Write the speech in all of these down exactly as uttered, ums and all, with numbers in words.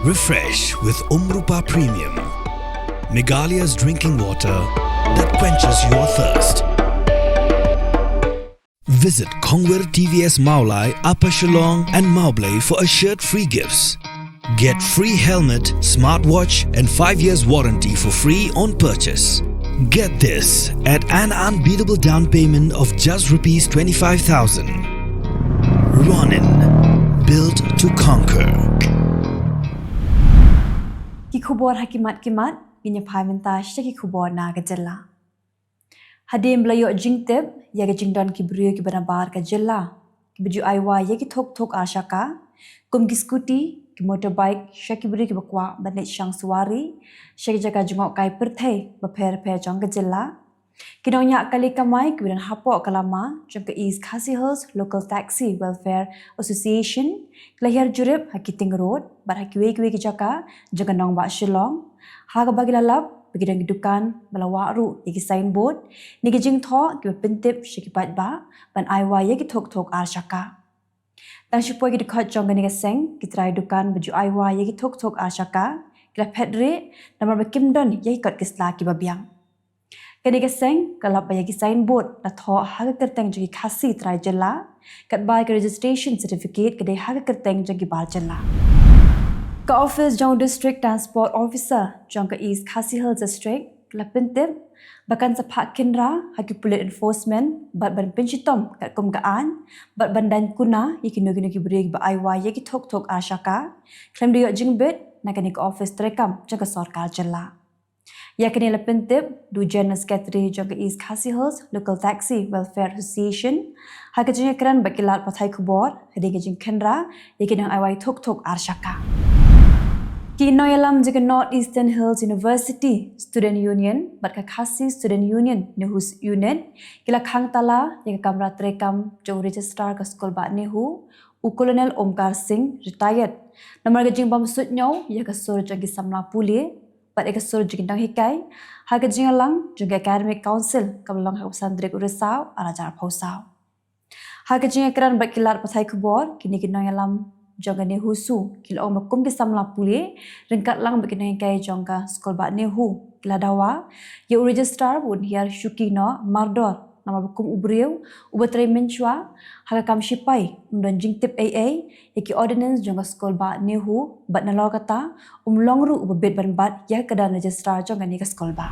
Refresh with Umrupa Premium, Meghalaya's drinking water that quenches your thirst. Visit Kongwir T V S Mawlai, Upper Shillong and Mawblei for assured free gifts. Get free helmet, smartwatch and five years warranty for free on purchase. Get this at an unbeatable down payment of just rupees twenty-five thousand. Ronin, built to conquer. Ki khubor ha ki mat ki mat, ngin ïa phai mynta sha ki khubor na ka jylla. Hadien ba la ïoh jingtip ïa ka jingdon ki briew kiba nabar ka jylla kiba ju ai wai ïa ki thok thok ar shaka, kum ki scooty, ki motorbike, sha ki briew kiba kwah ban leit shang suwari sha ki jaka jngohkai pyrthei bapher bapher jong ka jylla. Ki nongñiah kali kamai kiba don hapoh ka lama jong ka East Khasi Hills Local Taxi Welfare Association ki la hiar jurip ha ki ting rud bad ha kiwei kiwei ki jaka jong ka nongbah Shillong, ha kaba ki la lap ba ki don ki dukan ba la wah ruh ïa ki signboard ne ki jingthoh kiba pyntip sha ki paidbah ban ai wai ïa ki thok thok ar shaka. Tang shipor ki dkhot jong kane ka seng, ki trai dukan ba ju ai wai ïa ki thok thok ar shaka ki la phet rieh namar ba kim don ïa ki kot ki sla kiba biang. Kane ka seng ka la lap ba ïa ki signboard la thoh ha ka kyrteng jong ki Khasi trai jylla, katba ka registration certificate ka dei ha ka kyrteng jong ki bar jylla. Ka office jong District Transport Officer jong ka East Khasi Hills District ka la pyntip ba kan sa phah khynra ha ki pulit enforcement bad ban pynshitom katkum ka aiñ bad ban daiñ kuna ïa kino kino ki briew ba ai wai ïa ki thok thok ar shaka khlem da ïoh jingbit na kane ka office treikam jong ka sorkar jylla. Ïa kane la pyntip da u General Secretary jong ka East Khasi Hills Local Taxi Welfare Association ha ka jingïakren bad ki lad pathai khubor hadien ka jingkhynra ïa ki nong ai wai thok thok ar shaka. Ki nongïalam jong ka North Eastern Hills University Student Union bad ka Khasi Student Union NEHUSU Unit ki la khang tala ïa ka kamra treikam jong u Registrar ka Skulbah NEHU, u Colonel Omkar Singh, Retired, namar ka jingbym suidñiew ïa ka sur jong ki samla pule bad ïa ka sur jong ki nonghikai ha ka jingïalang jong ka Academic Council kaba long ha ka arphew san tarik u Risaw arhajar arphew saw. Ha ka jingïakren bad ki lad pathai khubor, kine ki nongïalam jong ka NEHUSU ki la ong ba kum ki samla pule ryngkat lang bad ki nonghikai jong ka Skulbah NEHU ki la dawa ïa u Registrar ba un hiar shuki noh mardor namar ba kum u briew uba trei mynshuwa ha ka kam shipai, um don jingtip ei ei ïa ki ordinance jong ka Skulbah NEHU bad nalor kata um long ruh uba bit ban bat ïa ka kyrdan Registrar jong kane ka skulbah.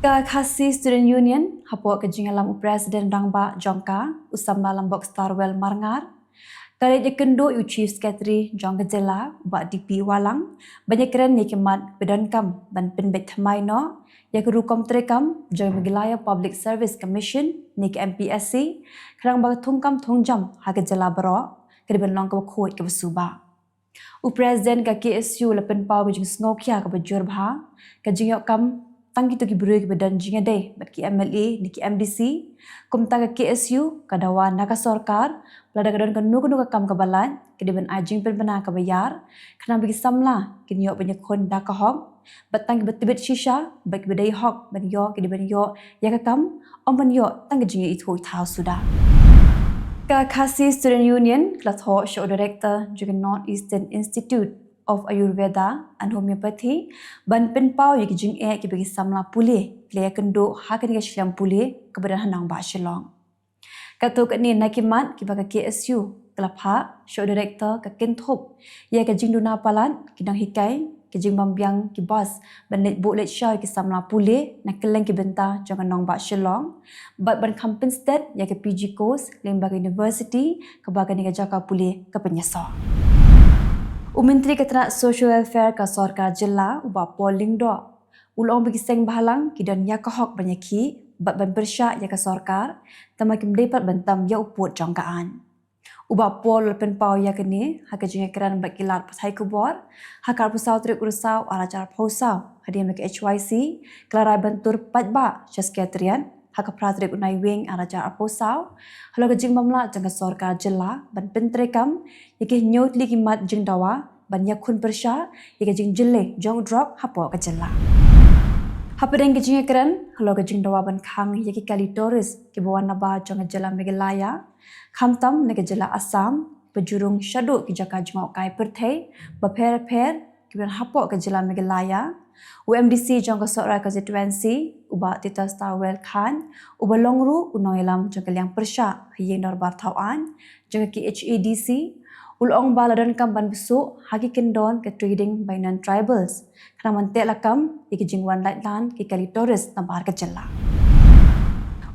Ka Khasi Student Union, hapoh ka jingïalam u President Rangbah jong ka, u samla Lambok Starwell Marngar, ka leit ïakynduh ïa u Chief Secretary jong ka jylla, u Bah D P Wahlang, ban ïakren ïa ki mat ba donkam ban pynbeit thymmai noh ïa ka rukom treikam jong ka Meghalaya Public Service Commission ne ka M P S C, khnang ba ka thungkam thungjam ha ka jylla baroh ka dei ban long kaba khuid kaba suba. U President ka K S U u la pynpaw ka jingsngewkhia kaba jur bha ka jingïoh kam tang kito ki briew kiba don jingïadei bad ki M L A ne ki M D C. Kumta ka K S U ka dawa na ka sorkar, lada ka don kano kano ka kam kaba lait, ka dei ban ai jingpynbna kaba ïar khnang ba ki samla kin ïoh ban ïakhun da ka hok, bad tang kiba tbit shisha bad kiba dei hok ban ïoh ki dei ban ïoh ïa ka kam, ym ban ïoh tang ka jingïaithuh ithaw suda. Ka Khasi Student Union ka la thoh sha u Director jong ka North Eastern Institute of Ayurveda and Homeopathy ban pynpaw ïa ki jingeh kiba ki samla pule ki la ïakynduh ha kane ka shlem pule kaba don ha nongbah Shillong. Katto katne na ki mat kiba ka K S U ka la phah sha u Director ka kynthup ïa ka jingduna palat ki nonghikai, ka jingbym biang ki bus ban leit buh leit shaw ïa ki samla pule na kylleng ki bynta jong ka nongbah Shillong, bad ban kham pynsted ïa ka P G course lyngba ka university kaba kane ka jaka pule ka pynïasoh. U Myntri ka tnat Social Welfare ka sorkar jylla, u Bah Paul Lyngdoh, u la ong ba ki seng bhalang ki don ïa ka hok ban ïakhih bad ban pyrshah ïa ka sorkar, tangba kim dei pat ban tam ïa u pud jong ka aiñ. U Bah Paul u la pynpaw ïa kane ha ka jingïakren bad ki lad pathai khubor ha ka arphew saw tarik u Risaw arhajar arphew saw, hadien ba ka H Y C ka la rai ban tur paidbah sha Secretariat ha ka phra tarik u Naiwieng arhajar arphew saw, halor ka jingbym lah jong ka sorkar jylla ban pyntreikam ïa ki hynñiew tylli ki mat jingdawa ban ïakhun pyrshah ïa ka jingjyllei jong u drok hapoh ka jylla. Hapdeng ka jingïakren halor ka jingdawa ban khang ïa ki kali tourist kiba wan nabar jong ka jylla Meghalaya, khamtam na ka jylla Assam, ba ju rung shaduh ki jaka jngohkai pyrthei bapher bapher kiba don hapoh ka jylla Meghalaya, u MDC jong ka Sohra constituency u Bah Titus Tawel Chyne, uba long ruh u nongïalam jong ka liang pyrshah ha ïing dorbar thaw aiñ jong ka KHADC, u la ong ba la donkam ban bsuh ha ki kyndon ka trading by non-tribals khnang ban teh lakam ïa ki jingwan laitlan ki kali tourist na bar ka jylla.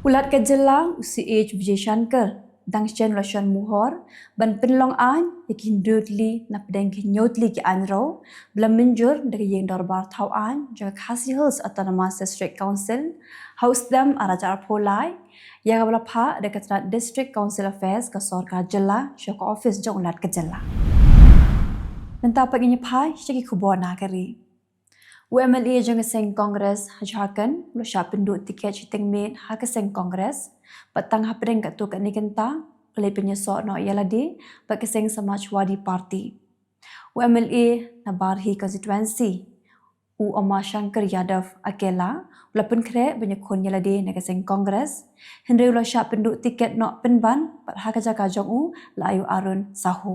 U Lat ka jylla u C H Vijayashankar dang shen u la shon muhor ban pynlong aiñ ïa ki hynriew tylli na pdeng ki hynñiew tylli ki aiñraw ba la mynjur da ka ïing dorbar thaw aiñ jong ka Khasi Hills Autonomous District Council ha u snem ar hajar arphew lai, ïa kaba la phah da ka tnat District Council Affairs ka sorkar jylla sha ka ophis jong u Lat ka jylla. Mynta pat ngin ïa phai sha ki khubor na ka ri. U MLA jong ka seng Congress ha Jharkhand u la shah pynduh tiket shiteng miet ha ka seng Congress, bad tang hapdeng katto katne kynta u la leit pynïasoh noh ïa lade bad ka seng Samajwadi Party. U MLA na Barhi constituency, u Uma Shankar Yadav Akela, u la pynkhreh ban ïakhun ïa lade na ka seng Congress, hynrei u la shah pynduh tiket noh pynban bad ha ka jaka jong u la ai u Arun Sahu.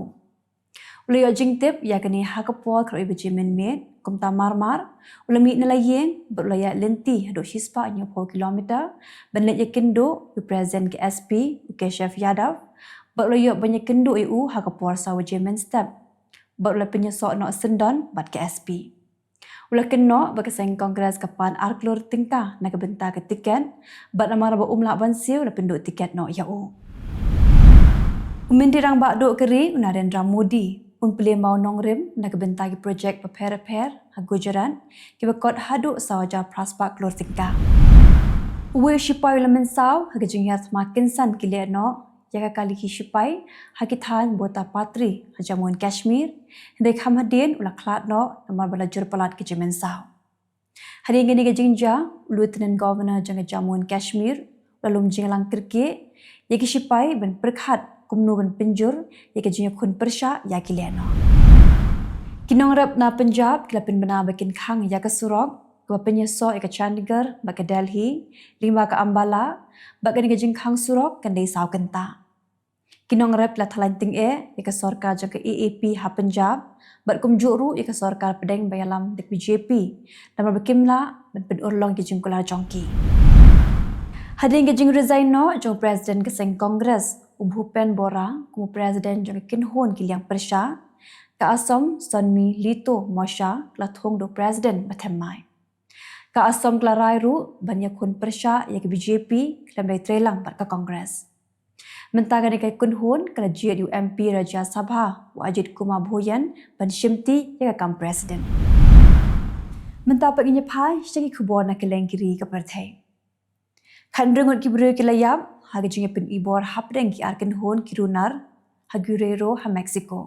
U la ïoh jingtip ïa kane ha ka por khatwei baje mynmiet. Kumta marmar u la mih na la ïing bad u la ïaid lynti haduh shispah hynñiewphew kilometer ban leit ïakynduh ïa u President ka SP, u Keshav Yadav, bad u la ïoh ban ïakynduh ïa u ha ka por saw baje mynstep, bad u la pynïasoh noh syndon bad ka SP. U la kynnoh ba ka seng Congress ka pan ar klur tyngka na ka bynta ka tiket, bad namar ba um lah ban siew, la pynduh tiket noh ïa u. U Myntri Rangbah Duh ka ri u Narendra Modi un plie mawnongrim na ka bynta ki projek bapher bapher ha Gujarat kiba kot haduh saw hajar phra spah klur tyngka. Uwei u shipai u la mynsaw ha ka jinghiar thma kynsan ki leh noh ïa ka kali ki shipai ha ki thaiñ Botha Patri ha Jammu and Kashmir, hynrei kham hadien u la khlad noh namar ba la jur palat ki jingmynsaw. Hadien kane ka jingjia, u Lieutenant Governor jong ka Jammu and Kashmir u la lum jingïalang kyrkieh ïa ki shipai ban pyrkhat kumno ban pynjur ïa ka jingïakhun pyrshah ïa ki leh noh. Ki nongrep na Punjab ki la pynbna ba kin khang ïa ka surok kaba pynïasoh ïa ka Chandigarh bad ka Delhi lyngba ka Ambala, bad kane ka jingkhang surok kan dei saw kynta. Ki nongrep ki la thaw lain tyngeh ïa ka sorkar jong ka AAP ha Punjab, bad kumjuh ruh ïa ka sorkar pdeng ba ïalam da ka BJP, namar ba kim lah ban pynurlong ki jingkular jong ki. Hadien ka jingresign noh jong u President ka seng Congress, u Bhupen Borah, kum u President jong ka kynhun ki liang pyrshah, ka Assam Sonmi Leto Mosha ka la thung da u President ba thymmai. Ka Assam ka la rai ruh ban ïakhun pyrshah ïa ka BJP khlem da treilang bad ka Congress. Mynta kane ka kynhun ka la jied ïa u MP Rajya Sabha, u Ajit Kumar Bhuyan, ban shimti ïa ka kam President. Mynta pat ngin ïa phai sha ki khubor na kylleng ki ri ka pyrthei. Khathynriew ngut ki briew ki la ïap ha ka jingïapynibor hapdeng ki ar kynhun ki runar ha Guerrero ha Mexico.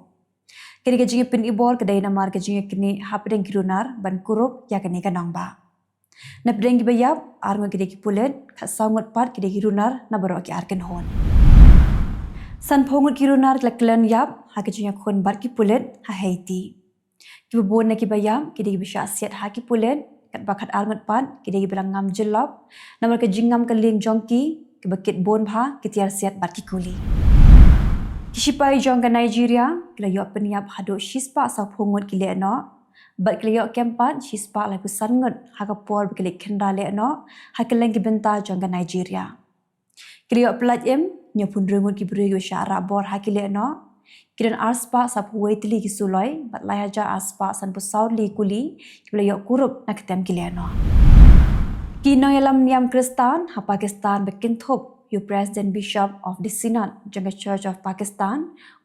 Kane ka jingïapynibor ka dei namar ka jingïaknieh hapdeng ki runar ban kurup ïa kane ka nongbah. Na pdeng kiba ïap, ar ngut ki dei ki pulit, khatsaw ngut pat ki dei ki runar na baroh ki ar kynhun. Sanphew ngut ki runar ki la kyllon ïap ha ka jingïakhun bad ki pulit ha Haiti. Kiba bun na kiba ïap ki dei kiba shah siat ha ki pulit, katba khatar ngut pat ki dei kiba la ngam jyllop namar ka jingngam ka lieng jong ki, kiba kit bun bha ki tiar siat bad ki kuli. Ki shipai jong ka Nigeria ki la ïoh pynïap haduh shispah sawphew ngut ki lehnoh, bad ki la ïoh kem pat shispah laiphew san ngut ha ka por ba ki leit khynra lehnoh ha kylleng ki bynta jong ka Nigeria. Ki la ïoh pyllait im hynñiewphew hynriew ngut ki briew kiba shah rah bor ha ki lehnoh. Ki don arspah sawphew wei tylli ki suloi bad lai hajar arspah sanphew saw tylli ki kuli kiba la ïoh kurup na ka tem ki lehnoh. Ki nongïalam niam Khristan ha Pakistan ba kynthup ïa u President Bishop of the Synod jong ka Church of Pakistan,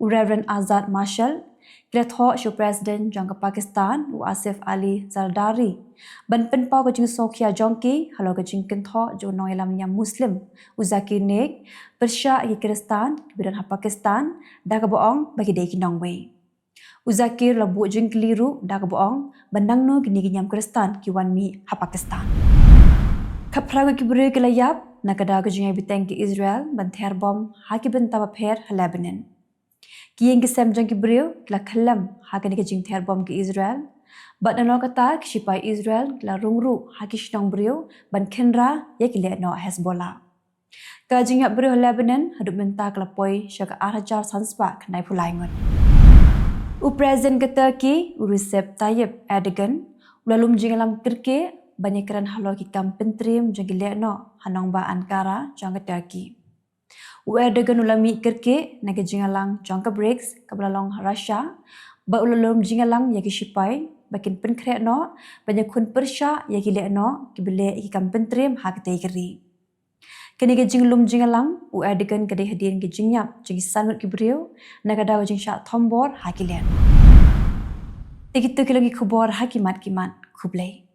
u Reverend Azad Mashal, ki la thoh sha u President jong ka Pakistan, u Asif Ali Zardari, ban pynpaw ka jingsngewkhia jong ki halor ka jingkynthoh jong u nongïalam niam Muslim, u Zakir Naik, pyrshah ïa ki Khristan kiba don ha Pakistan da kaba ong ba ki dei ki nongwei. U Zakir u la buh jingkylli ruh da kaba ong ba nangno kine ki niam Khristan ki wan mih ha Pakistan. Khatphra ngut ki briew ki la ïap na ka daw ka jingïaibteng ka Israel ban ther bom ha ki bynta bapher ha Lebanon. Ki ïing ki sem jong ki briew ki la khyllem ha kane ka jingther bom ka Israel, bad nalor kata ki shipai Israel ki la rung ruh ha ki shnong briew ban khynra ïa ki lehnoh Hezbollah. Ka jingïap briew ha Lebanon haduh mynta ka la poi sha ka ar hajar san spah khyndai phew lai ngut. U President ka Turkey, u Recep Tayyip Erdogan, u la lum jingïalang kyrkieh ban ïakren halor ki kam pyntriem jong ki lehnoh ha nongbah Ankara jong ka Turkey. U Erdogan u la mih kyrkieh na ka jingïalang jong ka BRICS kaba la long ha Russia, bad u la lum jingïalang ïa ki shipai ba kin pynkhreh noh ban ïakhun pyrshah ïa ki lehnoh kiba leh ïa ki kam pyntriem ha katei ka ri. Kane ka jinglum jingïalang u Erdogan ka dei hadien ka jingïap jong ki san ngut ki briew na ka daw ka jingshah thombor ha ki lehnoh. Te kito ki long ki khubor ha ki mat ki mat. Khublei.